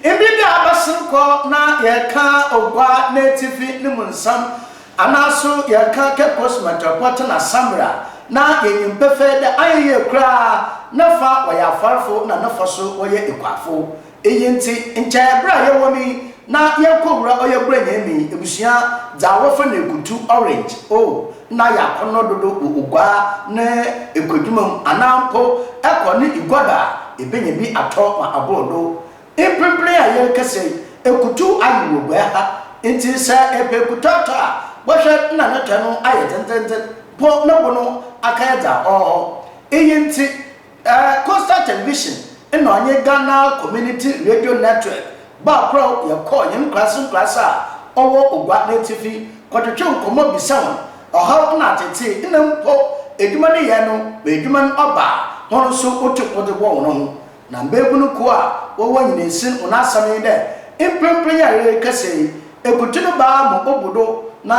Mber bi a abɛsen kɔ na yɛreka Ogua n'etsifi no mu nsɛm, anaaso yɛreka Cape Coast Metropolitan Assembly a, na yenyim pefee dɛ annyɛ yie koraa ne fa wɔyɛ afarfo na ne fa so wɔyɛ ekuafo. Iyi ntsi, nkyɛ ber a yɛwɔ mu yi na yɛrokowura ɔyɛ Buranyi ebusua dza wɔfrɛ no ekutu, orange, o, nna ayɛ akɔnnɔ dodo wɔ Oguaa ne ekuadwuma mu anaa mpo ekɔ ne igua do a, ebenya bi atɔ ma abor do. Mprempren a yɛrekasa yi, ekutu ayew wɔ Oguaa ha, ntsi sɛ epɛ ekutu atɔ a, bɔhwɛ nna no tɔ no ayɛ dzendzenndzen mpo no bo no akɛyɛ dza ɔwɔ hɔ. Iyi ntsi, Coastal Television nna ɔnye Ghana Community Radio Network baa korɔw yɛkɔɔ hɛn nkuraase nkuraase a ɔwɔ Ogua n'etsifi kɔtwetwe nkɔmbɔ bisa hɔn ɔhaw na atsetsee nna mpo edwuma ne yɛ no ma edwuma no ɔba a hɔn so wotum wɔdze bɔ hɔn ho. Na mbaebun kuw a wɔwɔ Nyinansin hɔn asɛm nye dɛ mprempren a yɛrekasa yi, ekutu no baa ma obu do na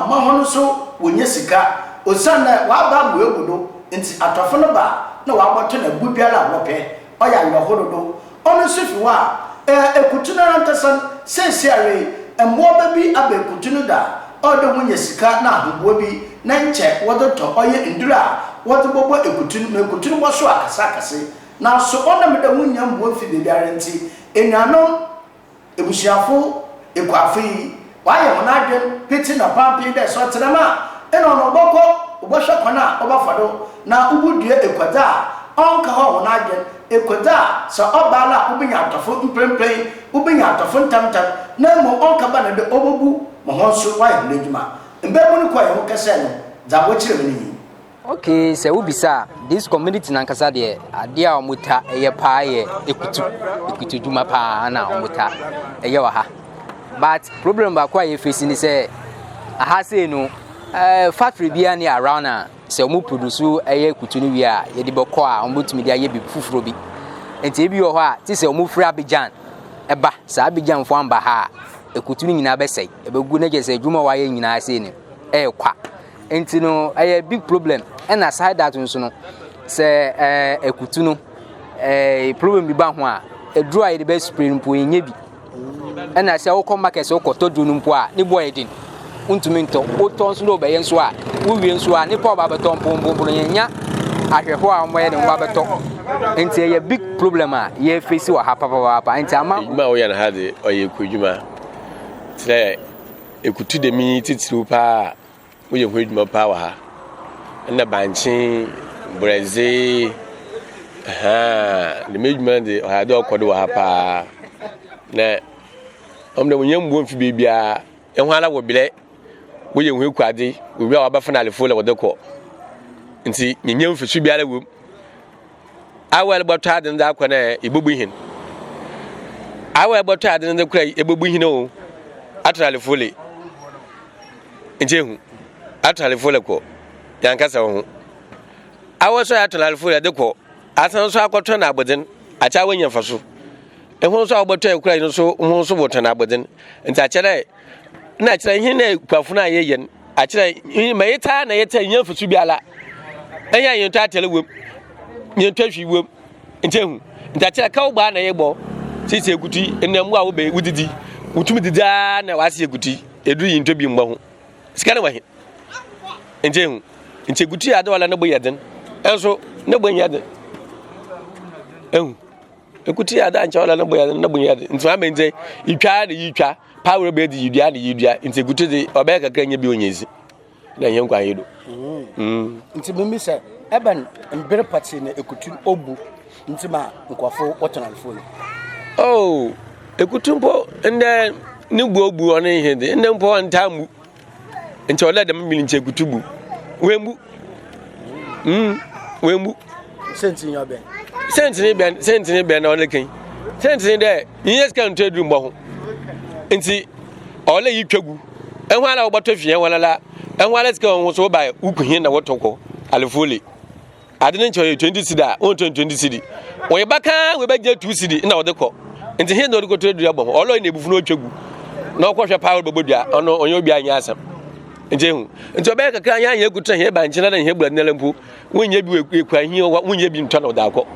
ɔma hɔn so wonya sika osiandɛ wɔaba ma oebu do ntsi atɔfo no ba a na wɔabɔtɔ no bo biara a wɔpɛ. Ɔyɛ awerɛhow dodo. Ɔno so fi hɔ a, ekutu no ara ankasa no, seseiara yi, mbowa bi aba ekutu no do a ɔwɔ dɛ wonya sika na ahoboa bi na nkyɛ wɔdze tɔ ɔyɛ ndur a wɔdze bɔbɔ ekutu no ma ekutu no bɔsow akɛseakɛse. Naaso ɔnam dɛ wonnya mboa mmfi beebiara ntsi, enuanom ebusuafo ekuafo yi wɔayɛ hɔn adwen pitsi na pampee dɛ sɛ ɔtse dɛm a, nna ɔno wɔbɔkɔ wɔbɔhwɛ kwan a wɔbɛfa do na wobodua ekuadze a ɔnnkahaw hɔn adwen, ekuadze a sɛ ɔba ara a wobenya atɔfo mprempren, wobenya atɔfo ntsɛmntsɛm, na mbom ɔnnkɛba no dɛ obobu ma hɔn so wɔayɛ hɔn edwuma. Mbabun kɔe ho kɛsɛɛ no, dza wɔkyerɛ mu no nye yi. Okay, sɛ wobisa a, this community nankasa deɛ adeɛ a wɔta ɛyɛ paa yɛ ekutu, ekutu dwuma paa na wɔta ɛyɛ wɔ ha. But problem baako a yɛfesi ne sɛ aha sei no ɛɛ eh, factory biara ni around a sɛ wɔn produce ɛyɛ ekutu no wie a yɛde bɛkɔ a wɔbɛtumi de ayɛ biribi foforɔ bi. Nti ebi wɔ hɔ a te sɛ wɔn firi Abidjan ɛba saa Abidjanfoɔ amba ha a ekutu no nyinaa bɛsɛe ɛbɛgu na kyerɛ sɛ adwuma a wɔayɛ nyinaa sei no ɛyɛ kwa. Nti no ɛyɛ big problem ɛna aside that nso no sɛ ɛɛ ekutu no ɛɛ problem bi ba ho a eduro a yɛde bɛ spray no mpo yɛnyɛ bi ɛna sɛ wokɔ market sɛ wokɔtɔ duro no mpo a ne bo yɛ den wontumi ntɔ wotɔ nso na wobɛyɛ nso a wowie nso a nipa ɔba bɛtɔ mpo mpo mpo no yɛnya ahwɛho a wɔyɛ ne ho ba bɛtɔ nti ɛyɛ big problem a yɛfesi wɔ ha papaapa nti ama. Edwuma a woyɛ no ha de ɔyɛ ekuadwuma kyerɛ ekutu dɛm yi titiriw paa. Woyɛ ho edwuma paa wɔ ha. Nna bankye, borɛdze, ahaa, dɛm edwuma no dze ɔyɛ adze a ɔkɔ do wɔ ha paa. Na ɔno dɛ wonnya mboa mmfi beebiara, hɔn ara wɔbrɛ, wɔyɛ hɔn ekuadze, wowie a wɔaba finalefo na wɔdze kɔ. Ntsi minnya mfaso biara wɔ mu. Awa ebɔtɔ adze no dze akɔ no ɛ, ibobu hen. Awa ebɔtɔ adze no dze kɔ a, ebobu hen o, atonalefo le. Nti ehu, atonalefo le kɔ, yankasa wo ho. Awa so a atonalefo le de kɔ, asan so akɔtɔn abɔdzen, akyɛ awa nya mfaso. Eho nso a wɔbɔtɔ ekura yi nso ho nso wɔtɔn abɔdzen. Nti akyɛ dɛ, na akyerɛ hen na ekuafo no a yɛyɛ no, akyerɛ ma yɛtaa na yɛtaa nya mfaso biara. Ɛnyɛ a yɛntɔ atɛlɛ wom, yɛntɔ hwee wom. Nti ehu, nti akyerɛ ka wo baa na yɛbɔ sisi ekutu yi, ɛnna mu a wobɛ wodidi, wotumi didi ara na wase ekutu yi, eduru yi ntɔ bi mbɔ ho. Sika no wɔ he? Nti ehu, nti ekutu yi ade wala ne bo yɛ den, ɛnso ne bo nyɛ den. Ehu, ekutu yi ade ankyɛ wala ne bo yɛ den, ne bo nyɛ den. Nti maame nti itwa na yitwa, power bɛ di yidua na yidua, nti ekutu de ɔbɛyɛ kakra nyɛ bi onyɛ zi. Na ɛnyɛ nkwan yi do. Mm. Nti mimi sɛ ɛbɛn mbere pɔtee na ekutu obu nti ma nkurɔfo wɔtɔn alfo yi. Oh, ekutu mpo ndɛ ne bu obu ɔne ihe de ndɛ mpo ɔntaa mbu. Nti ɔdɛ dɛm mmiri nti ekutu bu. Wembu. Mm, wembu. Sɛnti nyɛ ɔbɛn. Sɛnti ne bɛn, sɛnti ne bɛn na ɔne kan. Sɛnti ne dɛ nyɛ sika nto aduru mbɔ ho. Nti ɔlɛ yi twa gu. Ɛho ara wɔbɔtɔ fie ɛho ara ɛho ara sika wɔn ho so wɔba wuku hin na wɔtɔ kɔ alifoli. Ade ne nkyɛn ɔyɛ 20 cedi a wɔntɔ 20 cedi. Wɔyɛ baka wɔbɛgye 2 cedi na wɔde kɔ. Nti hin na wɔde kɔtɔ aduru abɔ ho. Ɔlɔ na ebufu na ɔtwa gu. Na ɔkɔhwɛ paa wɔbɛbɔ dua ɔno ɔnyɛ obi anyɛ asɛm. Nti ehu. Nti ɔbɛyɛ kakra anyɛ anyɛ kutu hin ba nkyɛn na hin bura nela mpo. Wonyɛ bi wɔ ekura hin wonyɛ bi ntɔ na ɔda akɔ.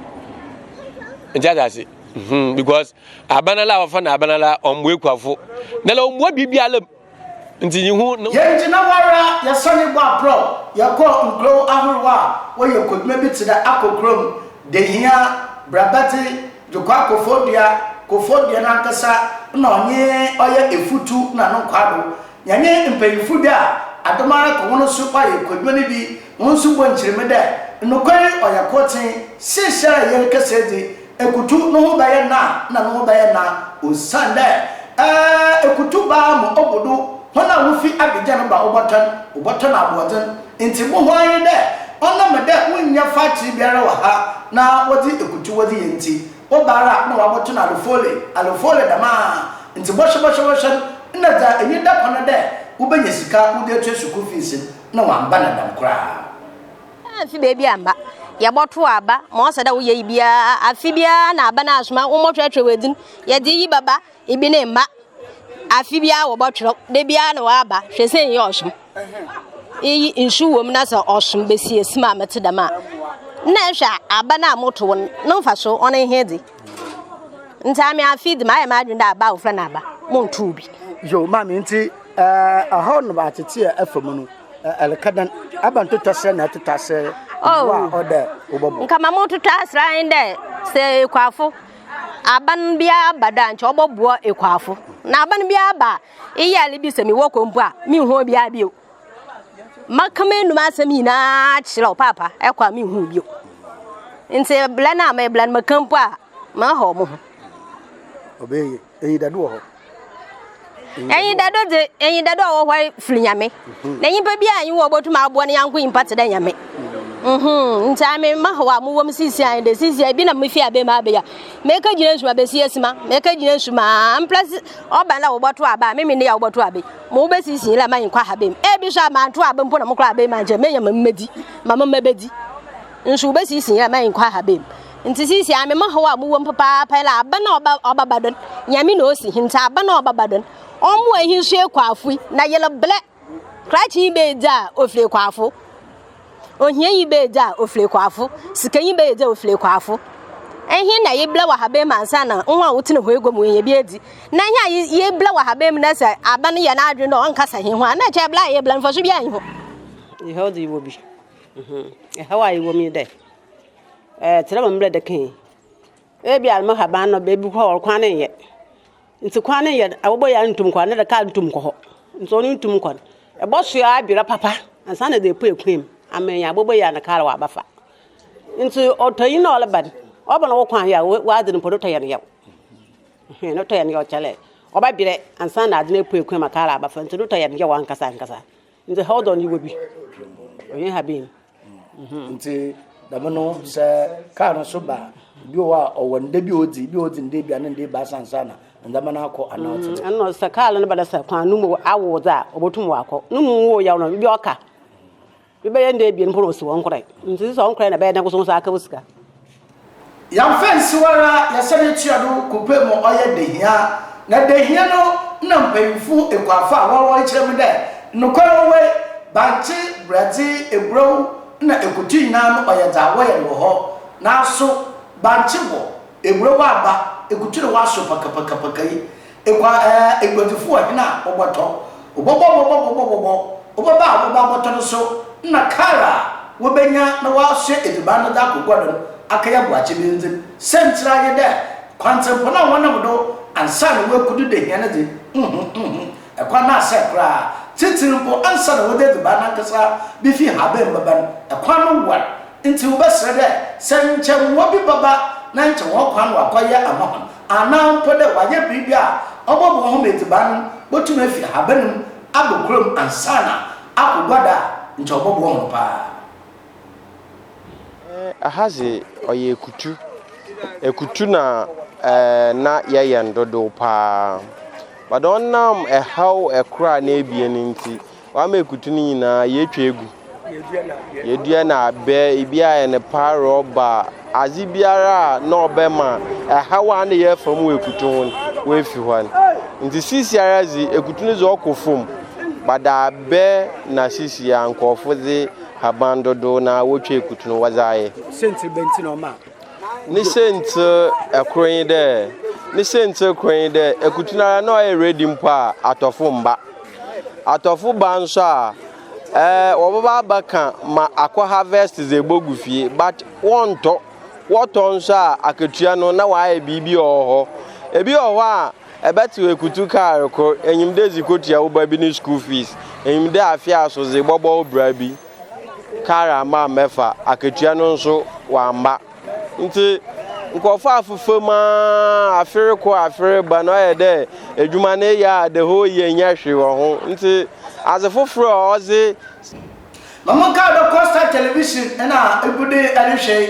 Nti ade ase. Mhm, because aban la wɔfa no aban la ɔmmoa ekuafo na la ɔmmoa biribiara mu nti nyi ho no. Yɛnngyina hɔ ara, yɛsanee bɔɔ aprɔw, yɛkɔɔ nkurow ahorow a wɔyɛ kodwuma bi tse dɛ Akko kurom, Dehia, Brabadze, Dwokwaa Koforidua, Koforidua nankasa nna ɔnye ɔyɛ Efutu na no nkwaado. Yɛnye mpanyimfo bi a adom ara kɔ hɔn so ɔayɛ kodwuma no bi hɔn so bɔ nkyerɛmu dɛ nokwar yi ɔyɛ kortsee, seseiara a yɛrekasa yi dze, ekutu no ho bɛyɛ nã na no ho bɛyɛ nã osiandɛ ekutu baa ma obu do, hɔn a wofi Abidjan ba wobɔtɔn, wobɔtɔn aboɔdzen, ntsi bohu ara nye dɛ ɔnam dɛ wonnya factory biara wɔ ha na wɔdze ekutu wɔdze yɛ ntsi, Wɔba ara a nna wɔabɔto no alofole, alofole dɛm ara, ntsi bɔhwɛ bɔhwɛ bɔhwɛ no, nna dza enyi da kwan dɛ wobenya sika wodze etua sukuu fees no, nna wɔammba no dɛm koraa. Ammfi beebi ammba. Yɛbɔtow aba, ma ɔsɛ dɛ woyɛ biara, afe biara na aba no asoma, wɔmbɔtwerɛtwerɛ w'edzin, yɛdze iyi bɛba, ibi ne mma. Afe biara wɔbɔtwerɛw, da biara na wɔaba, hwɛ sɛ nnyɛ ɔsom. Iyi nsu wɔ mu na sɛ ɔsom besi esim a metse dɛm a, nna ehwɛ a aba no a motow no, no mfaso ɔno nye hen dze? Ntsi ame afe yi dze mayɛ m'adwen dɛ aba a wɔfrɛ no aba, monntow bi. Yo, maame ntsi ɛhɔ no atsetse a ɛfa mu no ɛreka dɛn aba ntotɔ srɛ na ɛtotɔ asrɛ mboa a ɔdɛ wobɔbɔ. Nka ma mototɔ asrɛ nye dɛ sɛ ekuafo aban biara ba do a nkyɛ ɔbɔboa ekuafo na aban biara ba a Eyɛ a bi sɛ mewɔ kɔ mpo a, menhu obiara bio. Maka m'anum asɛm nyinaa kyerɛ wo paapa, ɛkɔ a menhu bio. Nti blɛ no a meblɛ no meka mpo a, mahaw mo ho. Ɔbɛyɛ enyidado wɔ hɔ. Enyidado dze, enyidado a ɔwɔ hɔ firi Nyame. Mhm. Na nyimpa bi a nye wɔ obotum aboa ne yanko nyimpa tse dɛ Nyame. Mhm. Nti ame mahaw a mowɔ mu sisi a de sisi a bi na mefi abɛn mu abɛya. Meka gyina nsu ma besi asima, meka gyina nsu ma mpla Ɔba na wɔbɔto aba a, meme ne yɛ a wɔbɔto aba yi, ma wobɛsisi la ma nkɔ ahaba mu. Ebi so a manto aba mpo na mokɔ aba mu ankyɛ menya ma mmɛdi, ma mma bɛdi. Nso wobɛsisi la ma nkɔ ahaba mu. Nti sisi a mema hɔ a mowɔ mu papaapa la aba na ɔba ɔbaba don. Nyame na osi nti aba na ɔbaba don. Ɔmo ehi nso ekɔ afui na yɛlɛ blɛ. Krakye yi bɛyɛ dza a ofiri ekuafo. Ohianyi bɛyɛ dza a ofiri ekuafo. Sikanyi bɛyɛ dza a ofiri ekuafo. Ɛhe na yɛbla wɔ ahaban mu ansa na ho a wotena hɔ egua mu yɛ bi edzi? Na ɛhe a yɛbla wɔ ahaban mu na sɛ aba no yɛ n'adwene dɛ ɔnkasa hɛn ho a, na kyerɛ bla a yɛbla no mfaso biara nnyi ho. Haw dze yɛwɔ bi. Haw a yɛwɔ mu nye dɛ, tse dɛ ma mbrɛ dɛ kã yi, ebi a mo haban no beebi koraa a kwan no nnyɛ. Ntsi kwan no yɛ awɔbɔ yɛ a nntum nnkɔ anaa dɛ kaar nntum nnkɔ hɔ. Ntsi ɔno nntum nnkɔ no, ebɔsoa aber papa ansaana edze epue kwan mu ama enya abɔbɔ yi ana kaar ɔabɛfa. Ntsi ɔtɔnyi no a ɔreba no, ɔba na wo kwan yɛ a w'adze no mpo no tɔ yɛ no yaw. Ɛhɛn, no tɔ yɛ no yaw kyerɛ dɛ ɔbɛberɛ ansaana adze no epue kwan mu a kaar abɛfa ntsi no tɔ yɛ no yaw ankasa ankasa. Ntsi haw dɔ no ewɔ bi, ɔnnyɛ ha bi. Ntsi dɛm no sɛ kaar no so ba a, bi wɔ hɔ a ɔwɔ nda bi a odzi, bi a odzi nda ebien anaa nda ebiasa ansaana ndzɛmba no akɔ anaa ɔtse dɛn? Nna sɛ kaar no ba dɛ sɛ kwan no mu awow dze a, obotum ɔakɔ. No mu nnwoo yaw no, bi a ɔka bi bɛyɛ nda ebien mpo na osi hɔ ɔnnkorae. Ntsi sɛ ɔnnkorae na ebɛyɛ dɛn so wo nsa aka wo sika? Yɛmmfa nnsiw ara, yɛsan tua do kɔpue mu ɔyɛ dehia. Na dehia no nna mpanyimfo ekuafo a wɔwɔ hɔ kyerɛ me dɛ, nokwar ɔwɔ yi, bankye, borɛdze, eburow na ekutu nyina no ɔyɛ dza wɔyɛ no wɔ hɔ. Naaso, bankye wɔ, eburow aba, ekutu na wɔasow pakapakapaka yi, Ekwa ɛɛ eguadzifo wɔ hen a wɔbɔtɔ? Wɔbɔbɔ bɔbɔ bɔbɔ bɔbɔ, wɔbɛba a wɔbɛba abɔtɔ no so, nna kaar a wobenya na wɔasoa edziban no dze akɔ gua do no akɛyɛ aboakye bi ndze. Siantsir ara nye dɛ, kwantsempɔn a wɔnam do ansaana woekodu dɛ hia no dze, nnhu nnhu, kwan no asɛɛ koraa. Tsitsir mpo, ansaana wɔdze edziban no ankasa befi haban mu bɛba no, kwan no war. Ntsi wobɛserɛ dɛ sɛ nkyɛ mbowa bi bɛba na nkyɛ hɔn kwan wɔakɔyɛ ama hɔn. Anaa mpo dɛ wɔayɛ biribi a ɔbɔboa hɔn ma edziban no botum efi haban mu aba kurom ansaana akɔ gua do a, nkyɛ ɔbɔboa hɔn paa. Aha dze ɔyɛ ekutu. Ekutu na na yɛyɛ no dodow paa. But ɔnam ɛhaw kor anaa ebien ntsi, Wɔama ekutu no nyinaa yetwa egu. Yedua no abɛ, ebi ayɛ no paa rɔba, adze biara a na ɔbɛma ɛhaw a na yɛrefa mu wɔ ekutu ho no, woefi hɔ no. Ntsi sisiara dze, ekutu no dze ɔkɔ famu, but abɛ na sisi a nkorɔfo dze haban dodow na wotwa ekutu no wɔdze ayɛ. Siantsir bɛn ntsi na ɔma? Ne siantsir kor nye dɛ, ne siantsir kor nye dɛ ekutu no ara na ɔyɛ ready mpo a atɔfo mmba. Atɔfo ba nso a, ɛɛ wɔbɛba abɛka ma akɔ harvest dze ebogu fie but wɔnntɔ. Wɔtɔ nso a akatua no na wɔayɛ biribi wɔ hɔ. Ebi wɔ hɔ a ebɛtsew ekutu kaar kor, enyim dɛ edze kotua wo ba bi no school fees, enyim dɛ afe aso dze bɔbɔ wo bra bi. Kaar amma ammɛfa, akatua no nso ɔammba. Ntsi nkorɔfo afefa mu ara afe rokɔ afe reba no ɔyɛ dɛ edwuma no eyɛ a the whole year nnyɛ hwee wɔ ho. Ntsi adze fofor a ɔdze Ma monkae dɛ Coastal Television na egu do rehwɛ yi.